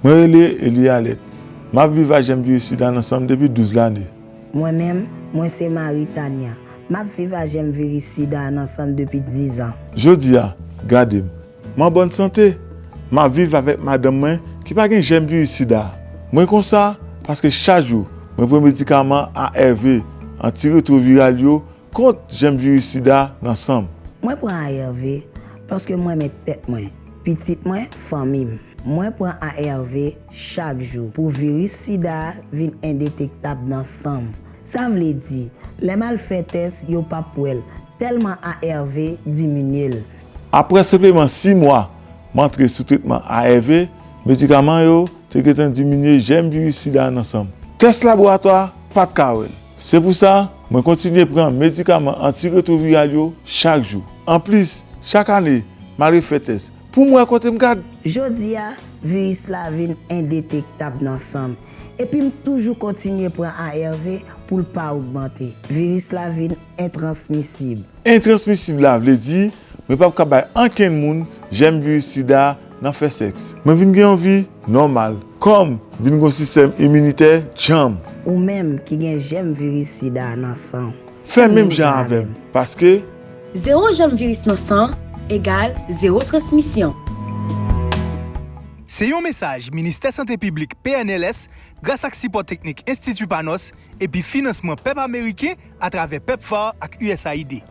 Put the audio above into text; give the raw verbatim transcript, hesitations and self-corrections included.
Mwen rele Elialet. M ap viv ak jèm viris sida nan san m depi douz lane. Mwen menm, mwen se Marie Tania. M ap viv ak jèm viris sida nan san m depi diz an. Jodi a, gade m. M an bòn sante. M ap viv avèk madanm mwen ki pa gen jèm viris sida. Mwen konsa paske chak jou, mwen pran medikaman A R V, antiretwoviral yo, kont jèm viris sida nan san m. Mwen pran A R V paske m renmen tèt mwen, pitit mwen, fanmi m. Mwen pran A R V chak jou pou viris sida a vin endetektab nan san m. Sa vle di, lè m al fè tès, yo p ap wè l, tèlman A R V diminye l. Apre senpleman sis mwa m antre sou tretman A R V, medikaman yo te gentan diminye jèm viris sida a nan san m. Tès laboratwa pa t ka wè l. Se pou sa, mwen kontinye pran medikaman antiretwoviral yo chak jou. Anplis, chak ane, m al refè tès pou m wè kote m gad. Jodi a, viris la vin endetektab nan san m, epi m toujou kontinye pran A R V pou l pa ogmante. Viris la vin entransmisib. Entransmisib la vle di mwen p ap ka bay ankenn moun jèm viris sida nan fè sèks. Mwen vin gen yon vi nòmal, kò m vin gen yon sistèm iminitè djanm. Ou menm ki gen jèm viris sida a nan san w, fè menm jan avè m, paske Zewo jèm viris nan san egal zewo transmisyon. Se yon mesaj Ministè Sante Piblik, P N L S, gras ak sipò teknik Enstiti Panos epi finansman pèp ameriken atravè PEPFAR ak U S A I D.